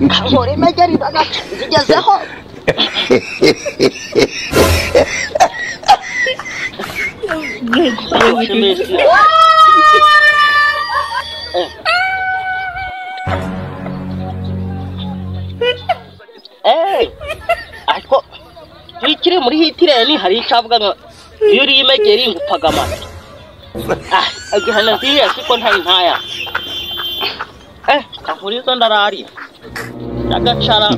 Kankore imegeri ndagaca zigezeho. Ariko kiri muri hitireni hari icyavuga ngo iyo uriye imegeri ngupfaga amata. Igihano ziriya siko ntari ntaya. Kankuri izo ndararira ndagacara.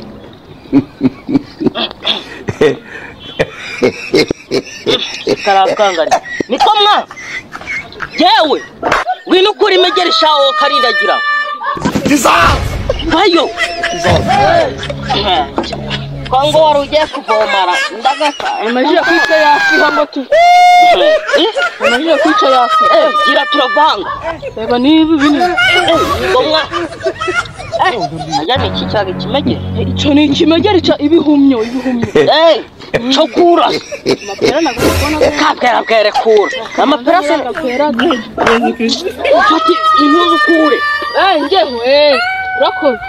Karakangari niko mwa yewe ngwino ukura imegeri shawo karindagira. Ayo kongo wari ugiye kuvomara ndagata. Amajije kwica yafi hamwe tu. Amajije kwica yafi. Gira turavanga. Reba niba binini. Ngomwa. Aya ni iki cyaga kimegeri? Ico ni ikimegeri ca ibihumyo ibihumyo. Cyo kura. Amapera nagukubona. Kabwera bwere kura. Amapera se amapera. Ufate impuzu kure. Ngewe urakoze.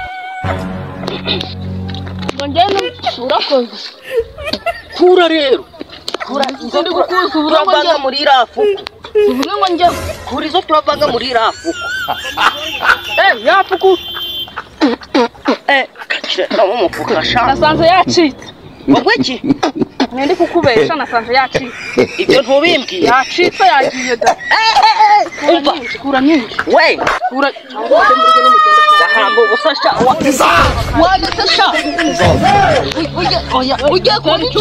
Ngene urakoze. Kura rero. Kura izo ndi gukuza turavanga muri rafuko. Uvuge ngo ngewe kura izo turavanga muri rafuko. Yafuku. Kacira mu mufuka sha. Nasanze yacitse. Wowe iki? Ndi kukubesha nasanze yacitse. Ibyo ntubimbwiye. Yacitse yagiye da. Umva kura nyinshi. We kura gahamba ubusasha wa sha. Oya ujye kunica.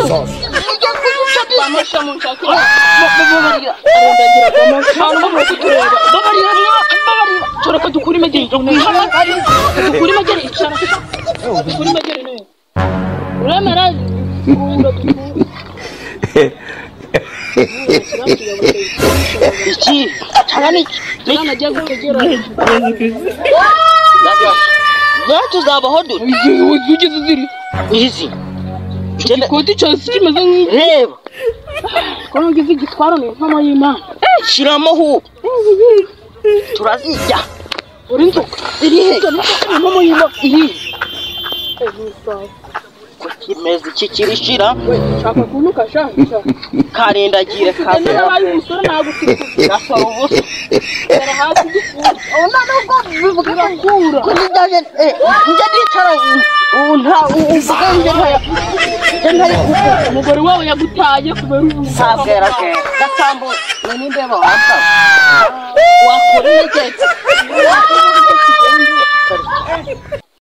Ujye kunica bamusha munshakira. Babarira. Arendagira bamusha no kutureba. Babarira mwa babarira. Turako dukura imegeri. Dukura imegeri icara. Dukura imegeri ne. Uremera kura dukura. Iki cyane ni nagiye gutegera. Tuzabaho dute? Ugeze ziri. Izi. Igikoti cyose kimeze nk'iki. Reba. Ko ngize igitwaro ni impamo y'Imana. Shiramo hu. Turazijya. Uri nzoka. Iri he? Impamo y'Imana iri. Kimeze iki kirishira? Shaka kunuka sha. Karindagire kabera. Nabaye umusore nagutse. Gasoro ubusa. Era hasi gikura. Ona nubwo bivuga kura. Ko ndaje njye nicara nta uvuga njye ntaya. Njye ntari kuvuga. Umugore wawe yagutaye kubera ubu. Sabwera ke. Gatambo ni ndeba wapfa.